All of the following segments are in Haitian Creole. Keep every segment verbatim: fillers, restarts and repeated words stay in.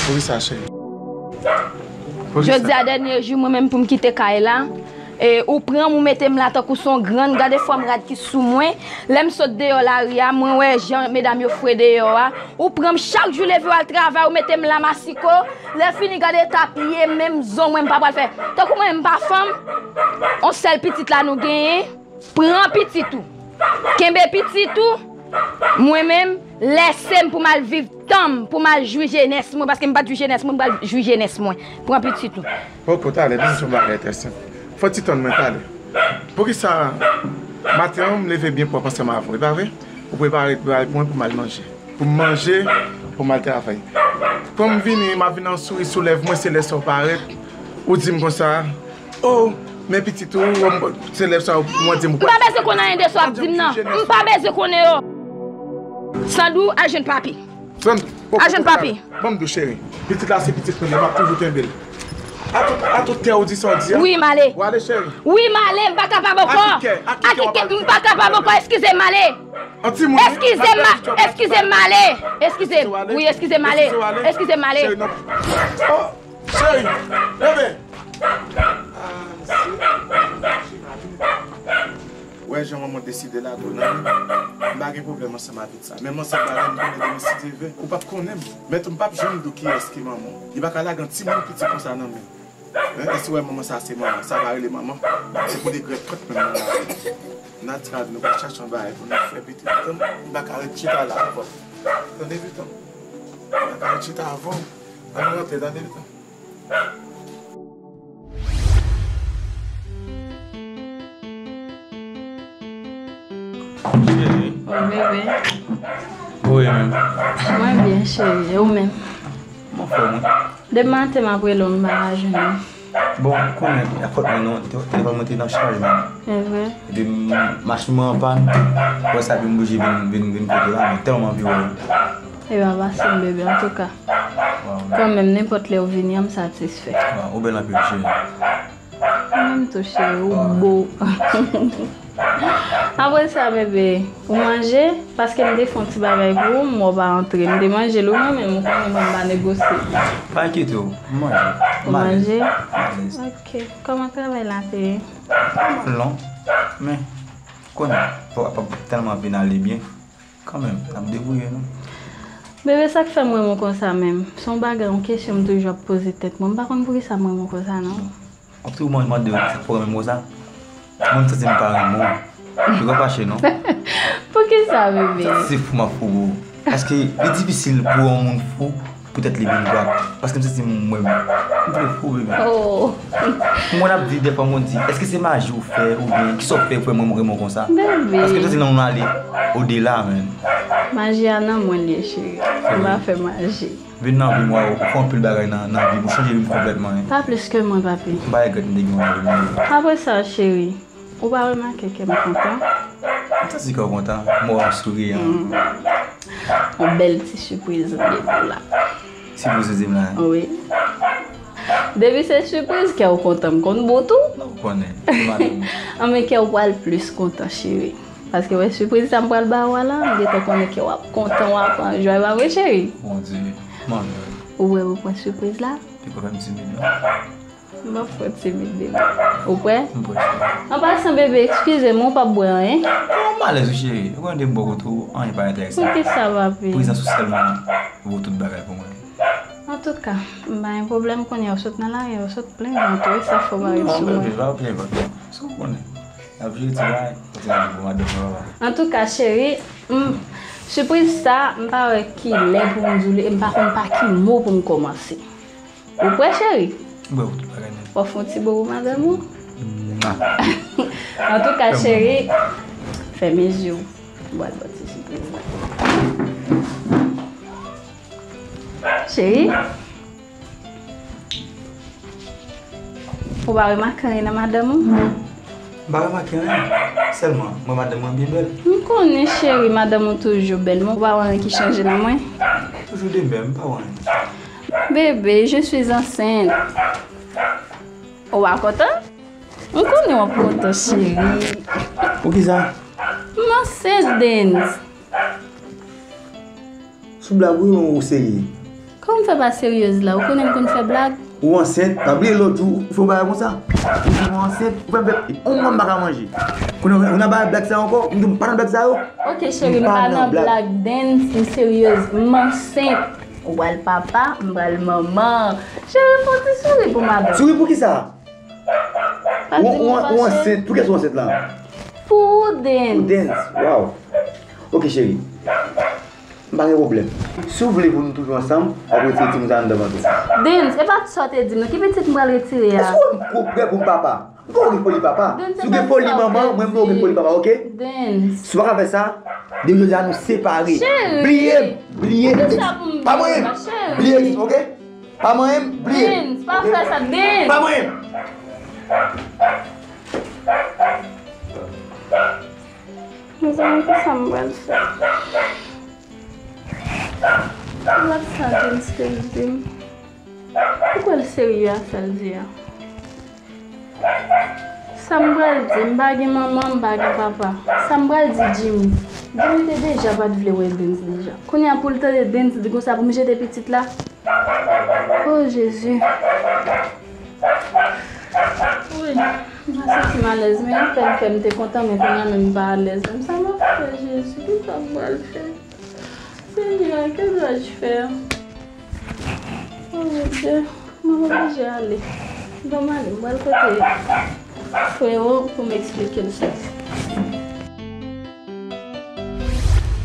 Poukisa, cheri? Poukisa? Jodi a dènye jou mwen menm pou m kite kay la. E, ou pran m, ou mete m la tankou se yon grann, gade fòm rad ki sou mwen. Lè m sot deyò lari a, mwen wè jan medam yo fre deyò a. Ou pran m chak jou leve w al travay, ou mete m la masiko. Lè fini, gade eta pye, menm zong mwen m pa pral fè. Tankou mwen, m pa fanm, yon sèl pitit la nou genyen. Pran pitit ou. Kenbe pitit ou. Mwen menm, lèse m pou m al viv tan m, pou m al jwi jenès mwen, paske m pa t jwi jenès mwen, m pral jwi jenès mwen. Pran pitit ou. Ok, talè, biznis yon bagay trè senp. Fò ti tann mwen talè. Poukisa maten an m leve byen pwòp ansanm avè w, e pa vre? Ou prepare, prepare pou mwen pou m al manje. Pou m manje, pou m al travay. Pou m vini, m ap vin an souri sou lèv mwen, se lè sa w parèt, ou di m konsa, oh, men pitit ou, se lèv sa w mwen di m ou M pa bezwen konnen anyen de sa w ap di m nan. M pa bezwen konnen yo. Sandou, al jwenn papi. Sandou, Al jwenn papi. Ban m di w, cheri. Pitit la se pitit mwen, m ap toujou kenbe l. A tout, a tout kè ou di sa w di a. Wi, m ale. W ale, cheri. Wi, m ale, m pa kapab ankò. A tout kè, a tout kè w ap ale. M pa kapab ankò, eskize m, m ale. An timoun, wi. Eskize m, eskize m, m ale. Eskize m. Wi, eskize m, m ale. Eskize m, m ale. Cheri, non. Oh, cheri, bebe. Ah, mesye. Wè jan manman deside la, tou nan men. M pa gen pwoblèm ansanm avèk sa. Men m ansanm avè m konnen demen si Dye vle. Ou p ap konnen m. Men tou m p ap janm di w kiyès ki manman w. Li pa ka lage yon timoun piti konsa nan men. Hein, èske w wè manman sa se manman? Sa pa rele manman. Se pou li grèt kont menm manman. N a travay, nou pral chache yon bagay pou nou fè pitit. Tann, m pa ka ret chita la avè w. Tande pitit. M pa ka ret chita avè w. Ann rantre, tande pitit. Cheri. Wi, bebe. Ou ye menm? Mwen byen, cheri. E ou menm? M anfòm, wi. Depi maten m ap rele w, m pa ka jwenn ou. Bon, ou konnen, e fòt mwen non, te- telefòn mwen te nan chaj menm. E vre? Epi m- machin mwen an pàn, wè sa epi m blije vin, vin, vin kote w la, men tèlman m anvi wè w. Epa, pase m, bebe, antouka. Kanmenm, nenpòt lè w vini an, m satisfè. Waw, ou bèl anpil, cheri. Ou menm tou, cheri, ou bo. Apre sa, bebe, ou manje? Paske m te fè yon ti bagay pou ou, m wè w pa antre. M te manje l, ou menm, ou konnen mwen m pa negosye. Pa enkyete w, m manje. Ou manje? M alèz. Ok. Kòman travay la te ye? Nòmal non. Men, konnen, pa, pa tèlman vin ale byen. Kanmenm, n ap debouye nou. Bebe, sa k fè m renmen w konsa menm? Se yon bagay, yon kesyon m toujou ap poze tèt mwen. M pa konn poukisa m renmen w konsa non. Ou tou mande, mande sa k fè w renmen m konsa? Mwen, m santi m pa renmen w. Ou pa fache non. Poukisa, bebe? M santi se fou m ap fou pou ou. Paske li difisil pou yon moun fou poutèt li vin dwat. Paske m santi m, mwen, m vle fou, bebe. Oh. Mwen ap di, dèfwa mwen di, èske se maji ou fè oubyen kisa w fè pou mwen renmen w konsa? Bebe. Paske m santi nan mwen ale odela, menm. Maji a nan mwen l ye, cheri. M pa fè maji. Vin nan vi m, waw, ou fè anpil bagay nan, nan vi m, ou chanje vi m konplètman, wi. Pa plis ke mwen, papi. M pa regrèt m te gen w nan vi m, non. Apre sa, cheri, ou pa remake kè m kontan? M santi kè w kontan, m wè w souriyan. Mm. Yon bèl ti sipriz m gen pou w la. Sipriz ou di m la? Wi. Depi se sipriz, kè w kontan, m konn bon tou. Non, ou konnen, se madanm ou. Anben kè w pral plis kontan, cheri. Paske wè sipriz sa m pral ba w la, m gentan konnen ke w ap kontan, w ap anjwa, e pa vre, cheri? Bondye, manman. Ou wè ou pran sipriz la? Li pa fè m timid, non. M p ap fè w timid, bebe. Ou prè? M prè, cheri. An pasan, bebe, eskize m, ou p ap bwè anyen? Non, m alèz, wi, cheri. Ou konnen depi m bò kote ou, anyen pa enterese m. Poukisa, papi? Prezans ou sèlman vo tout bagay pou mwen. Antouka, m pa gen pwoblèm, kounye a ou sot nan lari a, ou sot plen vant, ou wè sa fò parèt sou mwen. Non, bebe, pa plen vant, non. Sa w konnen. N ap jere ti bagay, kote n ap jere pou madanm nan, papa. Antouka, cheri, m, sipriz sa, m pa wè ki lè pou m di w li, e m pa konn pa ki mo pou m kòmanse. Ou prè, cheri? M prè pou tout bagay nèt. W ap fè yon ti bo pou madanm ou? Mwa. Antouka, cheri, fèmen je w. M pral ba w ti sipriz la. Cheri, ou pa remake anyen nan madanm ou? M pa remake anyen. Sèlman, mwen madanm mwen byen bèl. M konnen, cheri, madanm ou toujou bèl, men ou pa wè anyen ki chanje nan mwen? Toujou de menm, m pa wè anyen. Bebe, je suis enceinte. Ou pa kontan? M konnen w ap kontan, cheri. Poukisa? M ansent, Dens. Sou blag wi, ou serye? Kòman m fè pa seryez la? Ou konnen m konn fè blag. Ou ansent? Pa bliye lòt jou ou fè yon bagay konsa. Ou di mwen ansent, ou fè m fè yon mwa m pa ka manje. Kounye a ou nan bagay blag sa yo ankò? M di w m pa nan blag sa yo. Ok cheri, m pa nan blag. Dance, m seryez, m ansent. Ou pral papa, m pral manman. Cheri, fè yon ti souri pou madanm. Souri pou kisa? Pa di m ou fache. Ou ansent, pou kiyès ou ansent la? Pou ou, Dance. Pou Dance, waw. Ok cheri. M pa gen pwoblèm. Si w vle pou nou toujou ansanm, w ap retire timoun sa anndan vant ou. Dance, e pa sa w te di m non, ki pitit m pral retire a? Èske w wè m gwo prè pou m papa? M pa okipe li papa. Si w gen foli manman, mwen m pa okipe li papa, ok? Dance. Si w pa ka fè sa, depi jodi a nou separe. Cheri! Bliye m, bliye m. Pa manyen m. Bliye m, ok? Pa manyen m, bliye m. Dance, pa fè sa, Dance. Pa manyen m. Mezanmi, kisa m pral fè? Gad sa Dance te di m. Ou kwè l serye a sa l di a? Sa m pral di? M pa gen manman, m pa gen papa. Sa m pral di Jimmy? Jimmy te deja pa t vle wè Dance deja. Kounye a pou l tande Dance di konsa pou m jete pitit la? Oh Jezi. Wi, m pa santi m alèz, men yon pè m fè m te kontan, men kounye a menm m pa alèz menm. Sa m ap fè, Jezi? Kisa m pral fè? Senyè, que dois-je faire? Oh mon Dieu, mwen oblije ale. Ban m ale, m pral kote frè yo pou m eksplike l sa.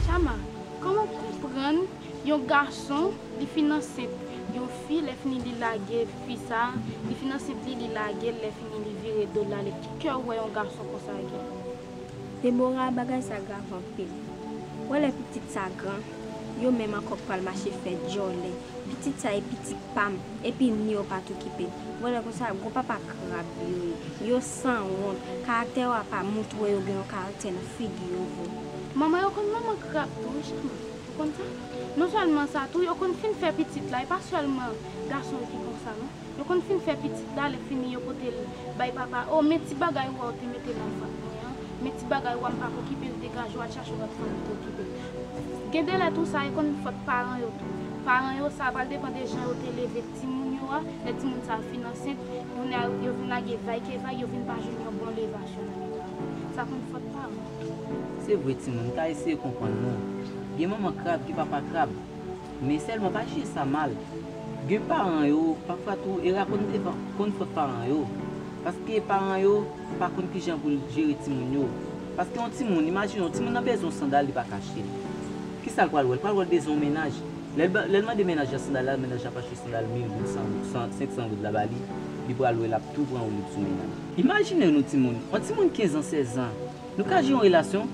Chama, kòman w konprann yon gason, li fin ansent yon fi, lè fini li lage fi sa, li fin ansent li, li lage l, lè fini li vire do l ale. Ki kè w wè yon gason konsa gen? Debora, bagay sa grav anpil. Wè lè pitit sa gran, yo menm ankò k pral mache fè djòlè. Pitit sa e pitit pa m, epi ni yo pa t okipe l. Wè lè konsa, gwo papa krab yo ye. Yo sanwont, karaktè yo a pa montre yo gen yon karaktè nan figi yo vre. Manman yo konn manman krab tou, wi, Chama. Ou konn sa? Non sèlman sa tou, yo konn fin fè pitit la, e pa sèlman gason yo ki konsa non. Yo konn fin fè pitit la, lè fini yo pote l bay papa. O, men ti bagay ou wè ou te mete nan vant mwen an, men ti bagay ou wè m pa k okipe l, degaje w al chache yon lòt fanm pou okipe l. Gen de lè tou sa e konn fòt paran yo tou. Paran yo, sa pral depann de jan yo te leve timoun yo a. Lè timoun sa yo fin ansent, kounye a yo vin lage vay ke vay, yo vin pa jwenn yon bon levasyon nan men paran. Sa konn fòt paran. Se vre timoun, m ta eseye konprann nou. Gen manman krab, gen papa krab. Men sèlman pa jije sa mal. Gen paran yo, pafwa tou, era konn devan, konn fòt paran yo. Paske paran yo pa konn kijan pou l jere timoun yo. Paske yon timoun, imajine yon timoun nan bezwen yon sandal, li pa ka achte l. Kisa l pral wè? L pral wè l bezwen yon mennaj. Lè l ba, lè l mande mennaj la sandal la, mennaj la pa achte sandal mil goud, san, san, senk san goud la ba li, li pral wè l ap tou pran woulib sou mennaj. Imajine nou timoun, yon timoun kenz an, sèz an, nou ka jere yon relasyon,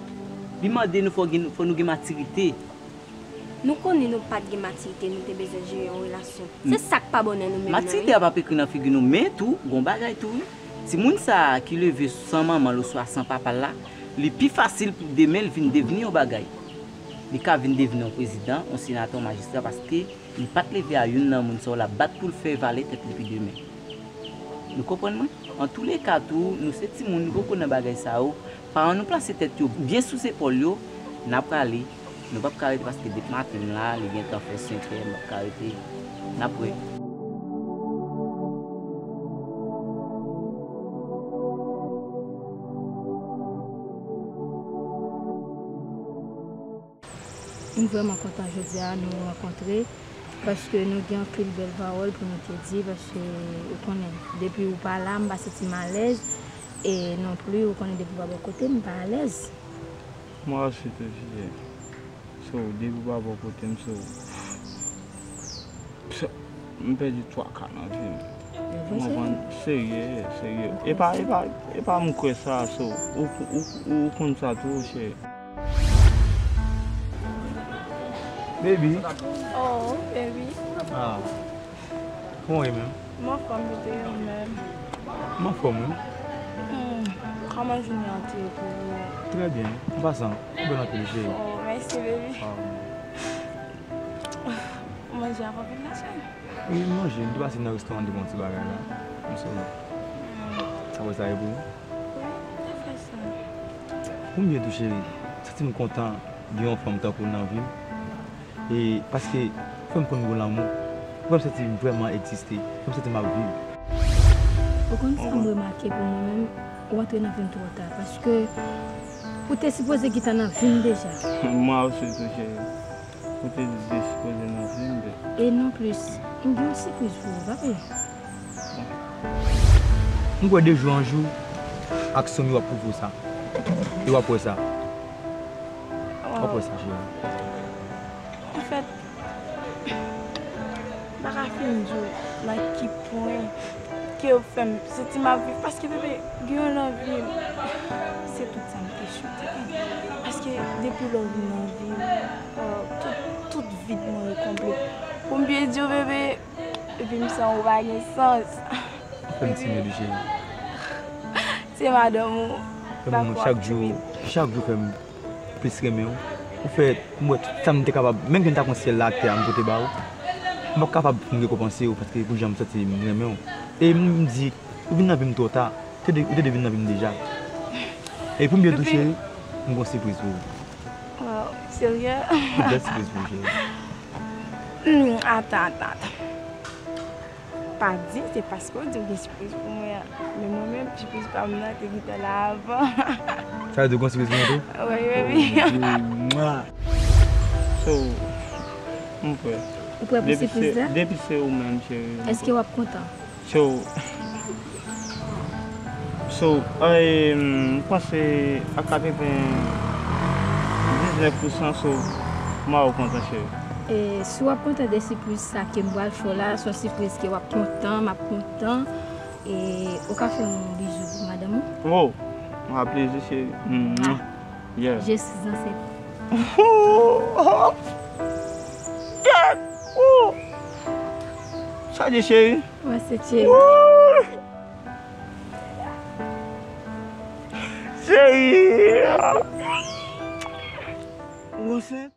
li mande nou fò gen, fò nou gen matirite. Nou konnen nou pa t gen matirite, nou te bezwen jere yon relasyon. Se sa k pa bon nan nou menm nan, wi. Matirite a p ap ekri nan figi nou, men tou, gon bagay tou, wi. Timoun sa a ki leve san manman l oswa san papa l la, li pi fasil pou demen l vin devni yon bagay. Li ka vin devni yon prezidan, yon senatè, yon majistra, paske li pa t leve a youn nan moun sa yo l ap bat pou l fè vale tèt li pi demen. Nou konprann mwen? Antouleka tou, nou se timoun, nou poko nan bagay sa yo. Paran nou plase tèt yo byen sou zepòl yo, n a prale. Nou p ap ka rete paske depi maten m la, li gentan fè senkè, m p ap ka rete. N ap wè. M vrèman kontan jodi a nou rankontre, paske nou gen anpil bèl pawòl pou nou te di, paske ou konnen, depi ou pa la, m pa santi m alèz, e non pli, ou konnen depi w pa bò kote m, m pa alèz. Mwen osi tou, Jiyè. So, depi w pa bò kote m, so, m pèdi twa ka nan vi m. Ou konprann? Serye, serye. E pa, e pa, e pa m kwè sa, so, ou, ou, ou konn sa tou, cheri. Baby. Oh, baby. Ah. Kòman w ye menm? M anfòm, baby, ou menm? M anfòm, wi. Hmm. Kòman jounen an te ye pou ou? Trè byen. An pasan, ou bèl anpil, cheri. Oh, mèsi, baby. Ah. Ou manje avè anpil lachay? Wi, m manje. M te pase nan restoran, m te pran yon ti bagay la. M sove. Hmm. Apre sa, e pou ou? Wi, m te fè sa. Pou m byen tou, cheri. Santi m kontan gen yon fanm tankou w nan vi m. E paske fè m konn gwo lanmou, fè m santi m vrèman egziste, fè m santi m ap viv. Ou konn sa m remake pou mwen menm, ou antre nan vi m twò ta, paske ou te sipoze gentan nan vi m deja. Mwen osi tou, cheri. Ou te sipoze nan vi m, baby. E non plis, m gen yon sipriz pou ou, papi. M kwè de jou an jou, aksyon m yo ap pwouve w sa. E w ap wè sa. W ap wè sa, cheri. Anfèt, m pa ka fin di w nan ki pwen ke w fè m santi m ap viv, paske, bebe, gen yon lanvi, se tout sa m te swete. Paske depi lè w vin nan vi m, euh, tout, tout vid mwen yo konble. Pou m byen di w, bebe, epi m san ou pa gen sans. Fè m timid, wi, cheri. Se madanm ou. Fè m, chak jou, chak jou fè m plis renmen w. Ou fè m wè tout sa m te kapab, menm ke m ta pran syèl la ak tè a m pote ba ou, m p ap kapab fin rekonpanse w, paske pou jan m santi m renmen w. E m di, ou vin nan vi m twò ta. Ou te de-, ou te dwe vin nan vi m deja. E pou m byen tou, cheri, m gon sipriz pou ou. Wow, serye? M gon bèl sipriz pou ou, cheri. Hmm, atan, atan, atan. Pa di se paske w di w gen sipriz pou mwen an. Men mwen menm, sipriz pa m nan te gentan la avan. Sa vle di w gen sipriz pou mwen tou? Wi, baby. Oh, mwa. So, m prè. Ou prè pou sipriz la? Depi se ou menm, cheri. Èske w ap kontan? So, so, eh, m panse a katrevendiznèf pousan, so, m a ou kontan, cheri. E si w ap kontan de sipriz sa ke m pral fè w la, se yon sipriz ke w ap kontan, m ap kontan, e ou ka fè yon bizou pou madanm ou? Oh, a plezi, cheri. Mwah. Yeah. Je suis enceinte. Kèt! Sa di, cheri? Mwen se cheri. Wouy! Cheri! Ou ansent?